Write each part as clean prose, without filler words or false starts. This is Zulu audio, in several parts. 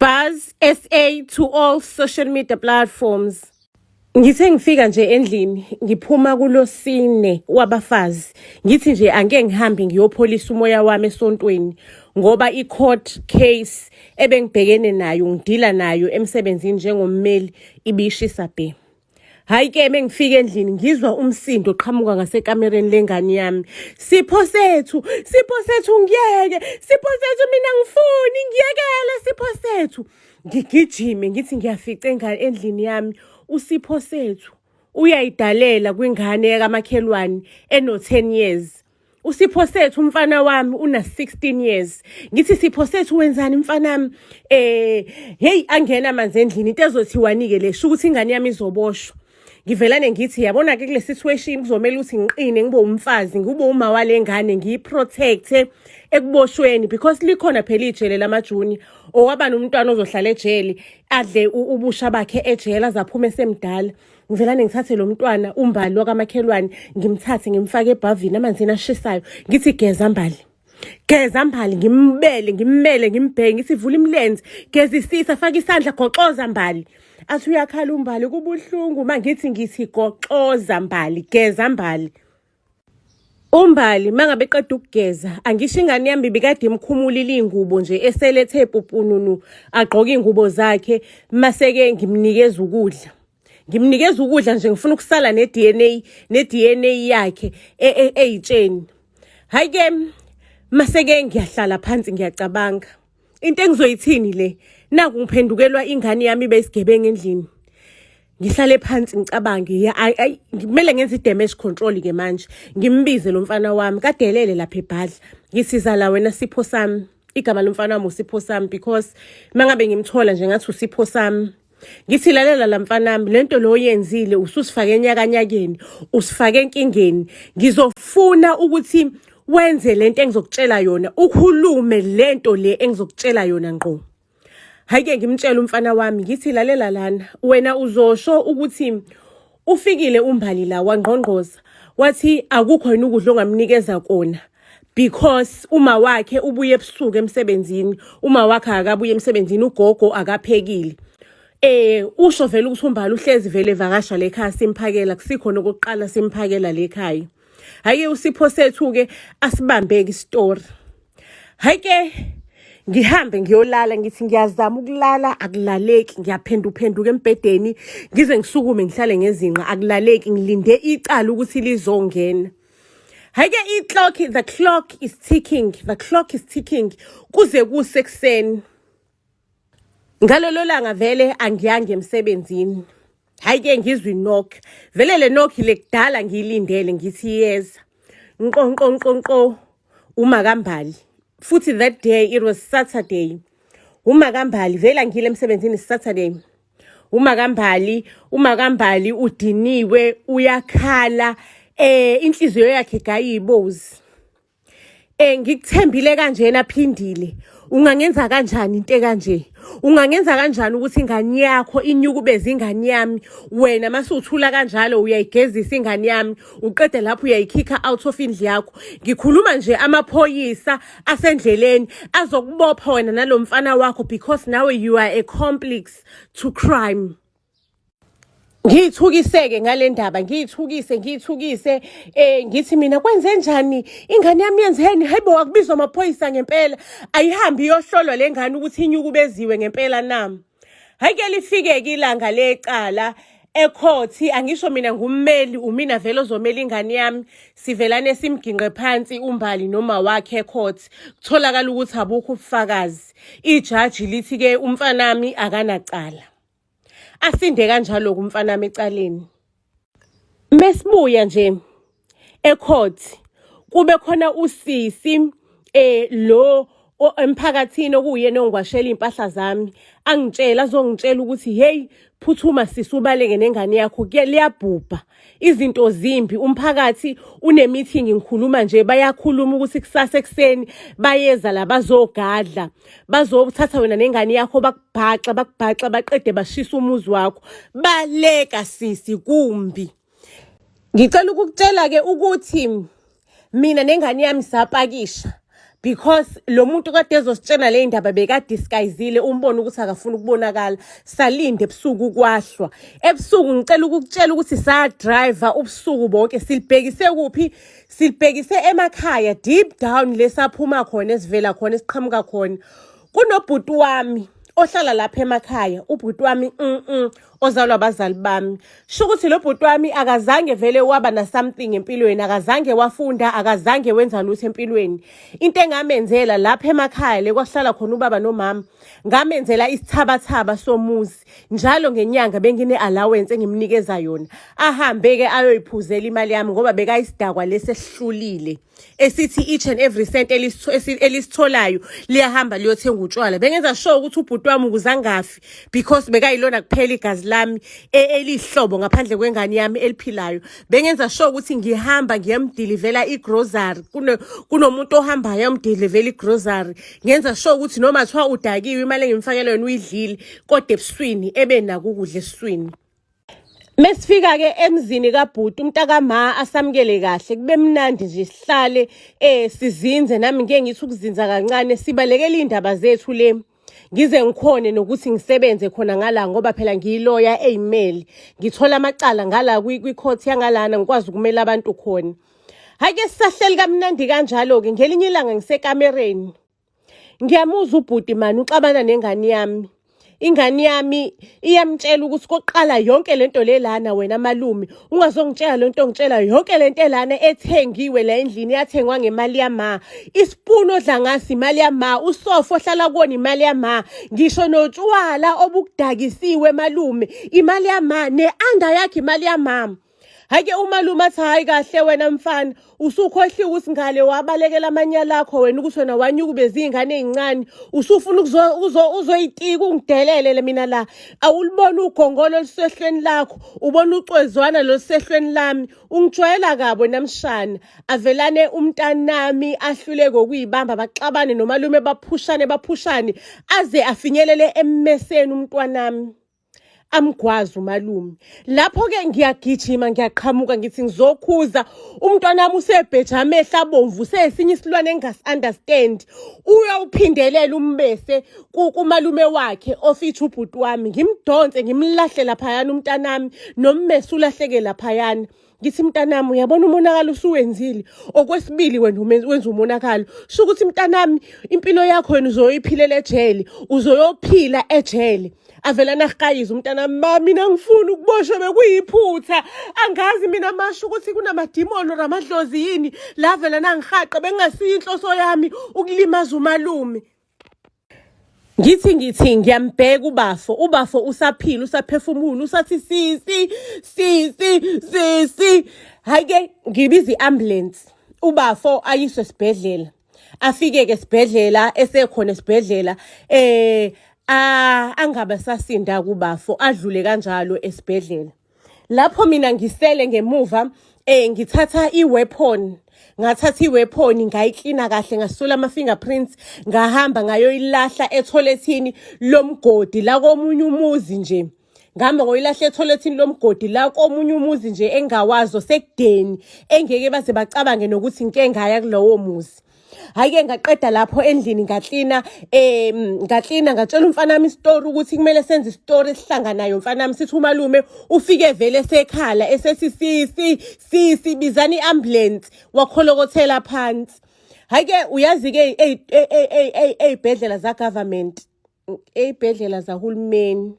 Buzz SA to all social media platforms. Ngithe ngifika nje endlini ngiphuma kulosine wabafazi ngithi nje angeke ngihambe ngiyopholisa umoya wami esontweni ngoba i-court case ebengibhekene nayo ngidila nayo emsebenzini njengommeli ibishisa bhe. Hayi ke mengifika endlini ngizwa umsindo oqhamuka ngasekamereni lengane yami. Sipho sethu, sipho sethu ngiyeke, sipho sethu mina ngifuni ngiyekele sipho sethu. Ngigijime ngithi ngiyafica engane endlini yami usipho sethu uyayidalela kwingane yakamakhelwane eno 10 years. Usipho sethu umfana wami una 16 years. Ngithi sipho sethu wenzani mfanami? Eh hey angena amanzi endlini into ezothiwani ke le sho ukuthi ingane yami izoboshwa. Ngivelane ngithi yabona ke kule situation kuzomela ukuthi ngiqine ngibe umfazi ngibe uma walengane ngiyiprotecte ekuboshweni because likhona phela ijele lamajuni owaba nomntwana ozohlala ejele adle ubusha bakhe ejele azaphume esemdala. Ngivelane ngithathe lo mntwana umbali wakamakhelwane ngimthathe ngimfake ebhavini amanzini ashisayo ngithi geza mbali geza mbali ngimbele ngimmele ngimbheke ngithi vula imilenze gezisisa faka isandla goxoza mbali athi uyakhala umbali kubuhlungu uma ngithi ngithi goxoza mbali geza mbali Umbali mangabe eqeda ukugeza angisho ingane yami ibikade imkhumulile iy'ngubo nje eselethe pupununu agqoke iy'ngubo zakhe maseke ngimnikeza ukudla ngimnikeza ukudla nje ngifuna ukusala ne-DNA ne-DNA yakhe e, e, eyitsheni hhayi-ke maseke ngiyahlala phansi ngiyacabanga into engizoyithini le naku ngiphendukelwa ingane yami ibe isigebengu endlini ngihlale phansi ngicabange kumele ngenze i-damage control ke manje ngimbize lo mfana wami kadelele lapha ebhadla ngisiza la wena sipho sami igama lomfana wami usipho sami because mangabe ngimthola nje ngathi usipho sami ngithi lalela la mfanami lento lo oyenzile ususifake enyakanyakeni usifake enkingeni ngizofuna ukuthi wenze lento engizokutshela yona ukhulume lento le engizokutshela yona ngqo hayi-ke ngimtshela umfana wami ngithi lalela lana wena uzosho ukuthi ufikile umbali la wangqongqoza wathi akukho yini ukudla ongamnikeza kona because uma wakhe ubuye ebusuku emsebenzini uma wakhe akabuye emsebenzini ugogo akaphekile eh usho vele ukuthi umbali uhlezi vele evakasha lekhaya simphakela kusikhona okokuqala simphakela lekhaya hayi usipho sethu ke asibambeke isitori hayi ke ngihambe ngiyolala ngithi ngiyazama ukulala akulaleki ngiyaphenduphenduka embhedeni ngize ngisukume ngihlale ngezinqa akulaleki ngilinde icala ukuthi lizongena Hayi ke i-clock the clock is ticking the clock is ticking kuze kuse ekuseni ngalolo langa vele angiyangi emsebenzini hayi ke ngizwa i-knock vele le knock le kudala ngiyilindele ngithi iyeza nqo nqo nqo nqo uma kambali futhi that day it was Saturday uma kambali vele angile emsebenzini Saturday umakambali umakambali udiniwe uyakhala eh inhliziyo yakhe gayibozi eh ngikuthembile kanjena phindile ungangenza kanjani into kanje ungangenza kanjani ukuthi ingane yakho inyukubeze ingane yami wena masuthula kanjalo uyayigezisa ingane yami uqede lapho uyayikhikha out of indlu yakho ngikhuluma nje amaphoyisa asendleleni azokubopha wena nalomfana wakho because nawe you are a complex to crime ngiyithukiseke ngale ndaba ngiyithukise ngiyithukise eh ngithi mina kwenze njani ingane yami yenzeni hayibo akubizwa amaphoyisa ngempela ayihambi iyohlolwa le ngane ukuthi inyukubeziwe ngempela na hayi ke lifike-ke ilanga lecala ekhothi angisho mina ngummeli umina vele ozomela ingane yami sivelane simginqe phansi umbali noma wakhe ekhothi kutholakala ukuthi abukho ubufakazi ijaji lithi-ke umfanami akanacala asinde kanjalo-ke umfanami ecaleni mesibuya nje ecourt kube khona usisi eh lo emphakathini okuyena ongwashela impahla zami angitshela azongitshela ukuthi hey phuthuma sisi ubaleke nengane yakho liyabhubha izinto zimbi umphakathi une-meeting ngikhuluma nje bayakhuluma ukuthi kusasa ekuseni bayeza la bazogadla bazothatha wena nengane yakho bakubhaxa bakubhaxa baqede bashisa umuzi wakho baleka sisi kumbi ngicela ukukutshela ke ukuthi mina nengane yami sapakisha Because lo muntu kade ezositshena le ndaba bekadisguisile, umbone ukuthi akafuni ukubonakala. Salinde ebusuku kwahlwa. Ebusuku ngicela ukukutshela ukuthi sa-driver ubusuku bonke silibhekise kuphi? Silibhekise emakhaya deep down lesaphuma khona esivela khona esiqhamuka khona. Kunobhuti wami ohlala lapha emakhaya, ubhuti wami ozalwa abazali bami. Sho ukuthi lo bhuti wami akazange vele waba na something empilweni, akazange wafunda, akazange wenza lutho empilweni. Into engamenzela lapha emakhaya le kwahlala khona ubaba nomama, ngamenzela isithabathaba somuzi. Njalo ngenyanga bengine allowance engimnikeza yona. Ahambe ke ayoyiphuzela imali yami ngoba bekayisidakwa lesihlulile. Esithi each and every cent elisitholayo liyahamba liyothenga utshwala. Bengenza sure ukuthi ubhuti wami ukuze angafi, because bekayilona kuphela igazi lami elihlobo ngaphandle kwengane yami eliphilayo, bengenza sure ukuthi ngihamba ngiyamdilivela igrocery. Kunomuntu ohambayo ayomdilivela igrocery. Ngenza sure ukuthi noma kuthiwa udakiwe, imali engimfakele yona uyidlile, kodwa ebuswini ebenako ukudla esiswini. Mesifika ke emzini kabhuti, umntakama asamukele kahle, kube mnandi nje, sihlale sizinze. Nami ngeke ngithi ukuzinza kancane, sibalekela iy'ndaba zethu le, ngize ngikhone nokuthi ngisebenze khona ngala, ngoba phela ngiyiloya eyimeli, ngithola amacala ngala kwi-court yangalana, ngikwazi ukumela abantu khona. Hhayi-ke, sisahleli kamnandi kanjalo-ke, ngelinye ilanga ngisekamereni, ngiyamuzwa ubhuti mani uxabana nengane yami. Ingane yami iyamtshela ukuthi kokuqala yonke lento le lana, wena malume ungazongitshela lento, ongitshela yonke lento elana ethengiwe la endlini yathengwa ngemali yama. Isipuni odla ngaso imali yama, usofa ohlala kuwona imali yama, ngisho notshwala obukudakisiwe malume imali yama, ne-under yakhe imali yamama. Hhayi-ke, umalume athi, "Hhayi kahle wena mfana, usukhohliwe ukuthi ngale wabalekela amanyala akho wena, ukuthi wena wanyukubeza iy'ngane ey'ncane, usufuna uzoyitika ungidelele le mina la. Awuliboni ugongolo olusehlweni lakho, ubona ucwezwana lolusehlweni lami. Ungijwayela kabi wena mshana." Avelane umntanami ahluleke ukuyibamba, baxabane nomalume, baphushane baphushane, aze afinyelele emmeseni umntwanami, amgwazi umalume. Lapho-ke ngiyagijima, ngiyaqhamuka, ngithi ngizokhuza umntwana wami, usebheja amehlo abomvu, useyesinye isilwane engingasi-understand. Uyawuphindelela umbese kumalume wakhe ofitha ubhuti wami. Ngimdonse, ngimlahle laphayana umntanami, nommese ulahleke laphayana. Ngithi, "Mntanami, uyabona umonakalo usuwenzile. Okwesibili wena wenza umonakalo. Sho ukuthi mntanami, impilo yakho wena uzoyiphilela ejele, uzoyophila ejele." Avela nahkayiza umntanami, "Ma, mina ngifuna ukuboshwa, bekuyiphutha. Angazi mina masho ukuthi kunamadimoni or amadlozi yini la vela nangihaqa, bengingasiyo inhloso yami ukulimaza umalume." Ngithi ngiyambheka ubafo, ubafo usaphila, usaphefumula, usathi, "Sisi, sisi, sisi." Hhayi-ke, ngibiza i-ambulance, ubafo ayiswe esibhedlela. Afike-ke esibhedlela, esekhona esibhedlela angabe sasinda kubafo, adlule kanjalo esibhedlela. Lapho mina ngisele ngemuva, ngithatha i-weapon, ngathatha i-weapon, ngayiklina kahle, ngasula ama-fingerprints, ngahamba ngayoyilahla etholethini lomgodi la komunye umuzi nje. Ngihamba ngoyilahla etholethini lomgodi la komunye umuzi nje engawazo sekudeni, engeke baze bacabange nokuthi ngike ngaya kulowo muzi. Hhayi-ke, ngaqeda lapho endlini, ngaklina, ngaklina, ngatshela umfana wami isitori ukuthi kumele senze isitori esihlanganayo mfana wami, sithi umalume ufike vele esekhala esethi, "Sisi, sisi, bizani i-ambulance," wakholokothela phansi. Hhayi-ke, uyazi-ke ey'bhedlela za-government, ey'bhedlela zahulumeni,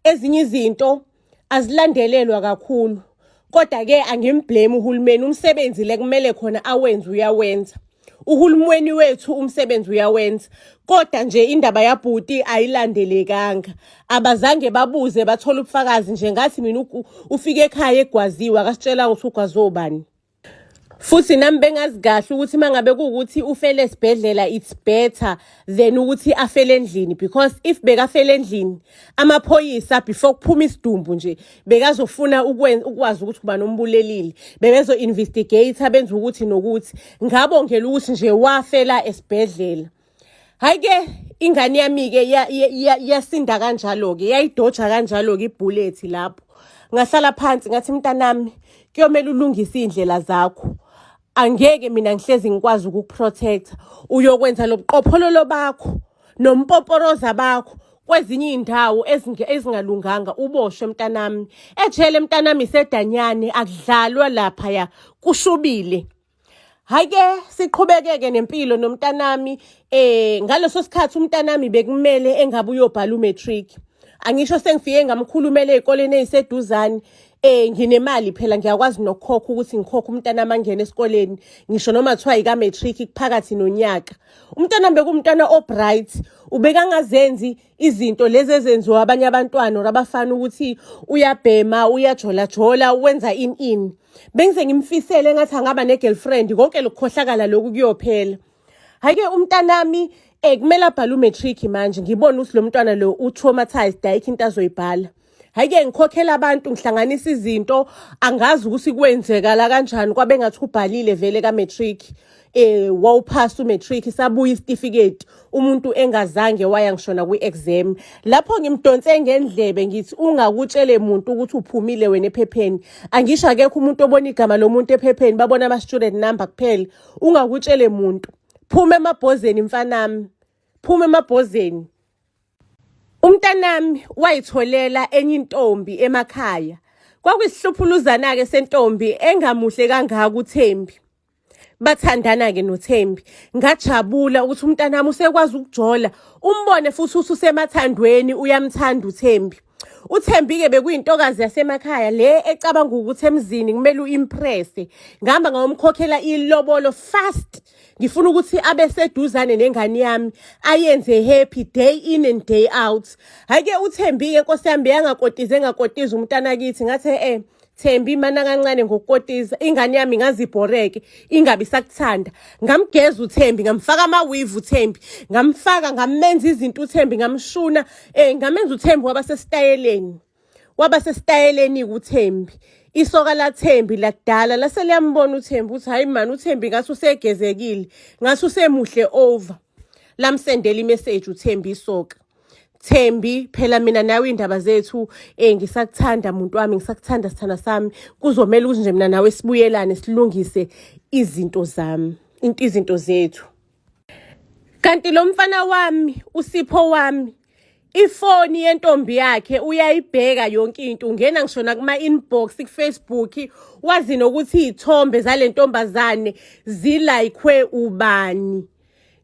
ezinye izinto azilandelelwa kakhulu. Kodwa-ke angimblame uhulumeni, umsebenzi le kumele khona awenze uyawenza. Uhulumeni wethu umsebenzi uyawenza, kodwa nje indaba yabhuti ayilandelekanga. Abazange babuze bathole ubufakazi nje, ngathi mina ufike ekhaya egwaziwe, akasitshelanga ukuthi ugwaze obani. Futhi nami bengazi kahle ukuthi uma ngabe kuwukuthi ufele esibhedlela, it's better than ukuthi afele endlini, because if bekafele endlini, amaphoyisa before kuphuma isidumbu nje bekazofuna ukwazi ukuthi ubani ombulelile, bebezo-investigate, benze ukuthi nokuthi. Ngabongela ukuthi nje wafela esibhedlela. Hhayi-ke, ingane yami-ke yasinda kanjalo-ke, yayidoja kanjalo-ke ibullet lapho. Ngahlala phansi ngathi, "Mntanami, kuyomele ulungise iy'ndlela zakho." Angeke mina ngihlezi ngikwazi ukukuprotecta. Uyokwenza lobuqophololo bakho nompoporoza bakho kwezinye iy'ndawo ezingalunganga uboshwe mntanami. Ejele mntanami isedanyane akudlalwa laphaya kushubile. Hhayi-ke siqhubekeke nempilo nomntanami ngaleso sikhathi umntanami bekumele engabe uyobhala u-matric. Angisho sengifike ngamkhulumela ey'koleni ey'seduzane nginemali phela ngiyakwazi nokukhokha ukuthi ngikhokhe umntanami angene esikoleni ngisho noma kuthiwa yika-matric kuphakathi nonyaka. Umntanami bekuwumntwana o-bright ubekangazenzi izinto lezi ezenziwa abanye abantwana or abafana ukuthi uyabhema uyajolajola wenza ini ini. Bengize ngimfisele engathi angaba ne-girlfriend konke lokukhohlakala lokhu kuyophela. Hhayi-ke umntanami kumele abhale u-matric manje ngibone ukuthi lo mntwana lo u-traumatized ayikho into azoyibhala. Hhayi-ke ngikhokhela abantu ngihlanganisa izinto angazi ukuthi kwenzekala kanjani kwabe ngathi ubhalile vele ka-matric wawuphasa u-matric sabuya isitifiketi umuntu engazange waya ngishona kwi-exam. Lapho ngimdonse ngendlebe ngithi ungakutshele muntu ukuthi uphumile wena ephepheni. Angisho akekho umuntu obona igama lomuntu ephepheni babona ama-student number kuphela. Ungakutshele muntu. Phuma emabhozeni mfanami. Phuma emabhozeni. Umntanami wayitholela enye intombi emakhaya. Kwakuyisihluphuluzana-ke sentombi engamuhle kangaka uThembi. Bathandana-ke noThembi. Ngajabula ukuthi umntanami usekwazi ukujola. Umbone futhi ususemathandweni uyamthanda uThembi. UThembi-ke bekuyintokazi yasemakhaya le ecabanga ukuthi emzini kumele u-impresse. Ngihamba ngayomkhokhela ilobolo fast. Ngifuna ukuthi abe seduzane nengane yami ayenze happy day in and day out. Hhayi-ke uThembi-ke nkosi yami beyangakotiza engakotiza umntana kithi ngathi Thembi mana kancane ngokukotiza ingane yami ingazibhoreke ingabi sakuthanda. Ngamgeza uThembi ngamfaka ama-weave uThembi ngamfaka ngamenza izinto uThembi ngamshuna ngamenza uThembi waba sesitayeleni. Waba sesitayeleni uThembi. Isoka laThembi lakudala lase liyambona uThembi ukuthi hayi mani uThembi ngathi usegezekile ngathi usemuhle over. Lamsendela imeseji uThembi isoka. Thembi phela mina nawe indaba zethu ngisakuthanda muntu wami ngisakuthanda sithanda sami kuzomela ukuthi nje mina nawe sibuyelane silungise izinto zami izinto zethu. Kanti lo mfana wami uSipho wami ifoni yentombi yakhe uyayibheka yonke into ungena ngisho nakuma-inbox ku-Facebook wazi nokuthi iy'thombe zale ntombazane zilayikhwe ubani.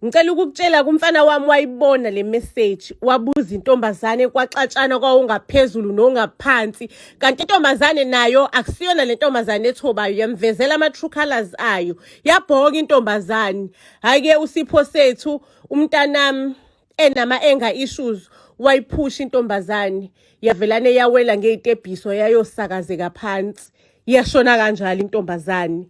Ngicela ukukutshela kumfana wami wayibona le message wabuza intombazane kwaxatshana kwawungaphezulu nongaphansi kanti intombazane nayo akusiyona le ntombazane ethobayo yamvezela ama-true colours ayo yabhoka intombazane. Hhayi-ke uSipho sethu umntanami enama-anger issues wayiphusha intombazane yavelane yawela ngey'tebhiso yayosakazeka phansi yashona kanjalo intombazane.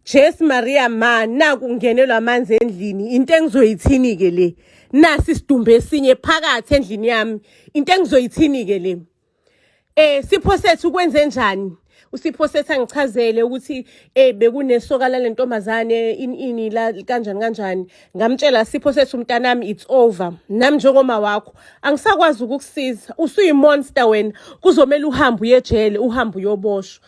Jesu Maria ma naku ngingenelwa amanzi endlini into engizoyithini ke le nasi isidumbu esinye phakathi endlini yami into engizoyithini ke le Sipho sethu kwenze njani uSipho sethu angichazele ukuthi bekunesoka lale ntombazane ini ini la kanjani kanjani ngamtshela Sipho sethu mntanami it's over nami njengoma wakho angisakwazi ukukusiza usuyi-monster wena kuzomele uhambe uye ejele uhambe uyoboshwa.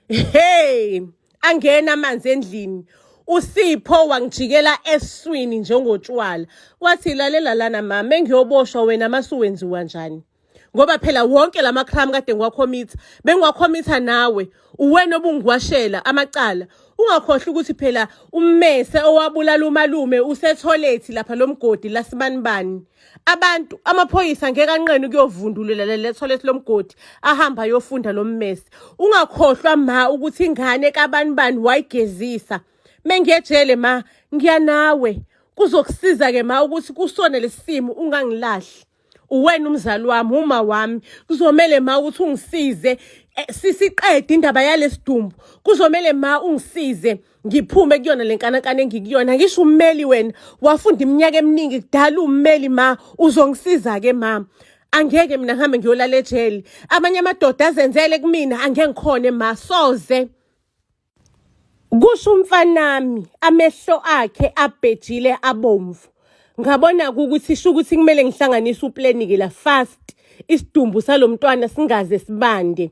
Hey angena amanzi endlini uSipho wangijikela eswini njengotshwala wathi lalela lana mama engiyoboshwa wena masuwenziwa njani ngoba phela wonke lama crime kade ngiwakhomitha bengiwakhomitha nawe uwena obungiwashela amacala ungakhohlwa ukuthi phela ummese owabulala umalume usetholethi lapha lomgodi lasibanibani abantu amaphoyisa ngeke anqene ukuyovundululela leli tholethi lomgodi ahamba ayofunda lo mmese ungakhohlwa ma ukuthi ingane kabanibani wayigezisa mengiyejele ma ngiya nawe kuzokusiza ke ma ukuthi kusona lesimo ungangilahli uwena umzali wami uma wami kuzomele ma ukuthi ungisize sisiqede indaba yalesidumbu kuzomele ma ungisize ngiphume kuyona le nkanankana engikuyona ngisho ummeli wena wafunda iminyaka eminingi kudala ummeli ma uzongisiza ke ma angeke mina ngihambe ngiyolala ejele amanye amadoda azenzele kumina angeke ngikhone ma soze kusho umfanami amehlo akhe abhejile abomvu ngabona ukuthi sho ukuthi kumele ngihlanganise uplanike la fast isidumbu salomntwana singaze sibande.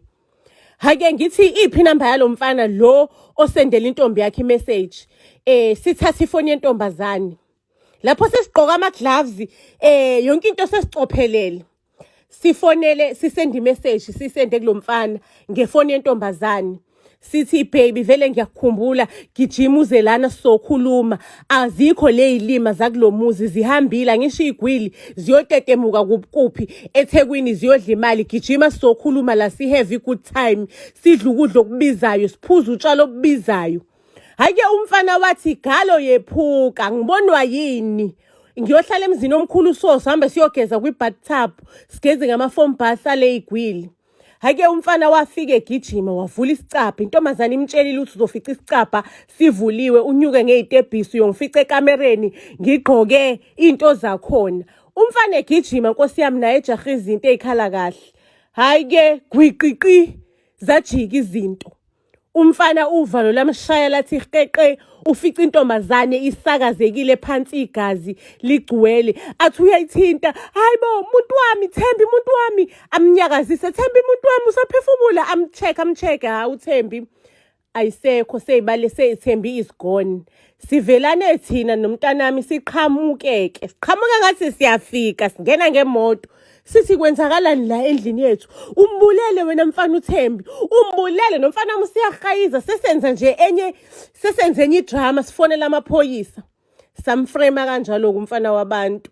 Hake ngithi iphi inamba yalo mfana lo osendela intombi yakhe imessage. Sithatha ifoni yentombazane. Lapho sesigqoka ama gloves yonke into sesicophelele. Sifonele sisende imessage sisende kulomfana ngefoni yentombazane. Sithi baby vele ngiyakukhumbula gijima uze lana sizokhuluma azikho leyilima zakulomuzi zihambile angisho igwili ziyotetemuka kuphi eThekwini ziyodla imali gijima sizokhuluma la si have good time sidla ukudla okubizayo siphuza utshwala obubizayo. Hhayi-ke umfana wathi galo yephuka ngibonwa yini ngiyohlala emzini omkhulu so sihambe siyogeza kwi-bathtub sigeze ngama-foam bath ale igwili. Hhayi-ke umfana wafika egijima wavula isicabha intombazane imtshelile ukuthi uzofica isicabha sivuliwe unyuke ngey'tebhisi uyongifica ekamereni ngigqoke into zakhona. Umfana egijima nkosi yami naye ejahe izinto ey'khala kahle. Hhayi-ke gwiqiqi zajika izinto. Umfana uvalo lamshaya lathi heqe ufica intombazane isakazekile phansi igazi ligcwele athi uyayithinta hayi bo muntu wami Thembi muntu wami amnyakazise Thembi muntu wami usaphefumula amcheck amcheck ha uThembi ayisekho seyibale seyithembi is gone. Sivelane thina nomntanami siqhamukeke siqhamuka ngathi siyafika singena ngemoto sithi kwenzakalani la endlini yethu umbulele wena mfana uThembi umbulele nomfana wami usiyahayiza sesenza nje enye sesenze enye idrama sifonela amaphoyisa samfrema kanjalo kumfana wabantu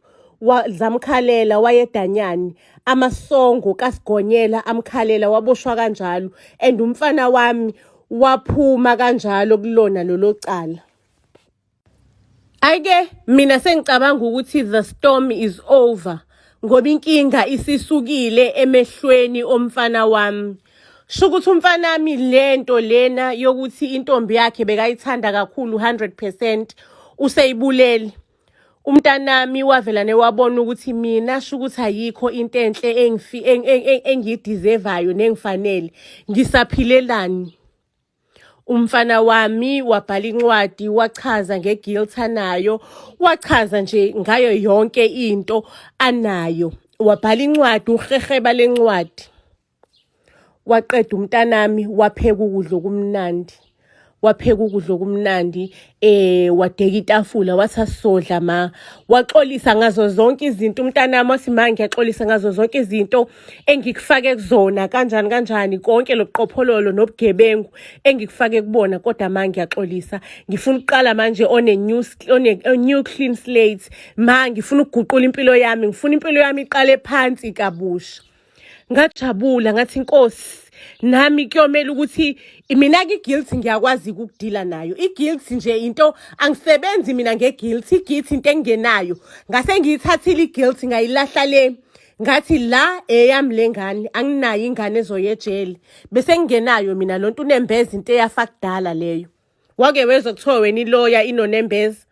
zamkhalela wayedanyani amasongo kasigonyela amkhalela waboshwa kanjalo and umfana wami waphuma kanjalo kulona lolo cala. Ayike mina sengicabanga ukuthi the storm is over ngoba inkinga isisukile emehlweni omfana wami. Sho ukuthi umfanami lento lena yokuthi intombi yakhe bekayithanda kakhulu 100% useyibulele. Umntanami wavelane wabona ukuthi mina sho ukuthi ayikho into enhle engiyidizevayo nengifanele. Ngisaphilelani? Umfana wami wabhala incwadi wachaza nge-guilt anayo, wachaza nje ngayo yonke into anayo. Wabhala incwadi, uheheba lencwadi. Waqeda umntanami wapheka ukudla okumnandi. Wapheka ukudla okumnandi wadeka itafula wathi asizodla ma. Waxolisa ngazo zonke izinto umntanami wathi ma ngiyaxolisa ngazo zonke izinto engikufake kuzona kanjani kanjani konke lobuqophololo nobugebengu engikufake kubona kodwa ma ngiyaxolisa ngifuna ukuqala manje on a new on a new clean slate ma ngifuna ukuguqula impilo yami ngifuna impilo yami iqale phansi kabusha. Ngajabula ngathi inkosi nami kuyomela ukuthi mina ke guilt ngiyakwazi ukudila nayo i-guilt nje into angisebenzi mina nge-guilt i-guilt into engingenayo ngase ngiyithathile i-guilt ngayilahla le ngathi la eyami le ngane anginayo ingane ezoya ejele bese ngingenayo mina lonto unembeza into eyafa kudala leyo wake wezwa kuthiwa wena iloya inonembeza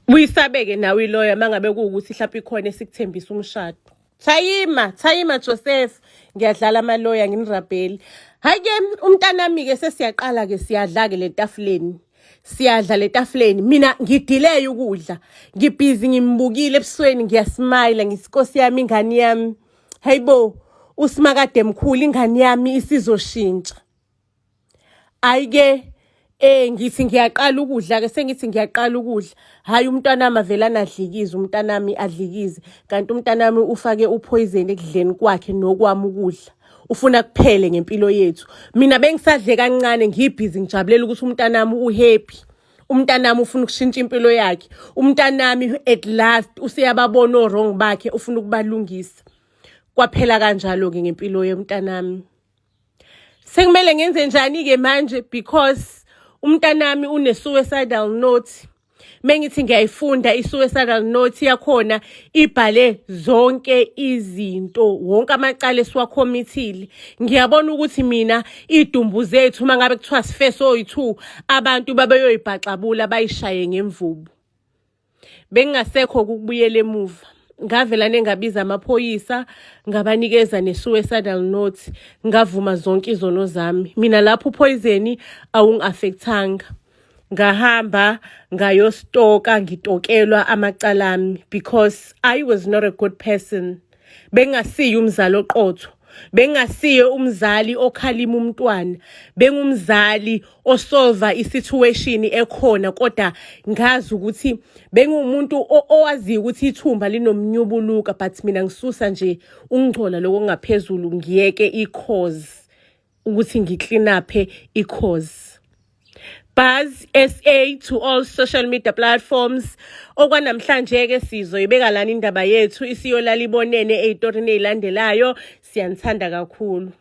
Uyisabeke nawe iloya mangabe kuwukuthi mhlawumbe ikhona esikuthembisa umshado. Thayima, Thayima Joseph, ngiyadlala amaloya nginirabheli. Hayi ke umntanami ke sesiyaqala ke siyadla ke le tafuleni. Siyadla le tafuleni. Mina ngidileye ukudla. Ngibhizi ngimbukile ebusweni ngiyasmile ngisikosi yami ingane yami. Hayibo, usimakade mkhulu ingane yami isizoshintsha. Ayike ngithi ngiyaqala ukudla ke sengithi ngiyaqala ukudla hayi umntwanami avelana adlikize umntanami adlikize kanti umntanami ufake upoison ekudleni kwakhe nokwami ukudla ufuna kuphele ngempilo yethu mina bengisadle kancane ngibhizi ngijabulela ukuthi umntanami uhappy umntanami ufuna ukushintsha impilo yakhe umntanami at last useyababona o-wrong bakhe ufuna ukubalungisa kwaphela kanjalo-ke ngempilo yomntanami. Sekumele ngenze njani-ke manje because umntanami une-suicidal note. Mengithi ngiyayifunda i-suicidal note yakhona ibhale zonke izinto, wonke amacala esiwakhomithile. Ngiyabona ukuthi mina iy'dumbu zethu uma ngabe kuthiwa sife soyi-two, abantu babeyoyibhaxabula bayishaye ngemvubu. Bengingasekho ukubuyela emuva. Ngavela nengabiza amaphoyisa ngabanikeza ne-suicidal note ngavuma zonke izono zami. Mina lapho uphoyizeni awungi-affectanga. Ngahamba ngayostoka ngitokelwa amacala ami because I was not a good person. Bengingasiye umzali oqotho. Bengingasiye umzali okhalima umntwana, bengumzali osolva isituation ekhona kodwa ngazi ukuthi bengumuntu owaziyo ukuthi ithumba linomnyubuluka but mina ngisusa nje ukungcola lokho ngaphezulu ngiyeke i-cause ukuthi ngiclean up i-cause. Buzz SA to all social media platforms. Okwanamhlanje ke sizoyibeka lana indaba yethu isiyolala ibonene ey'torini ey'landelayo. Siyanithanda kakhulu.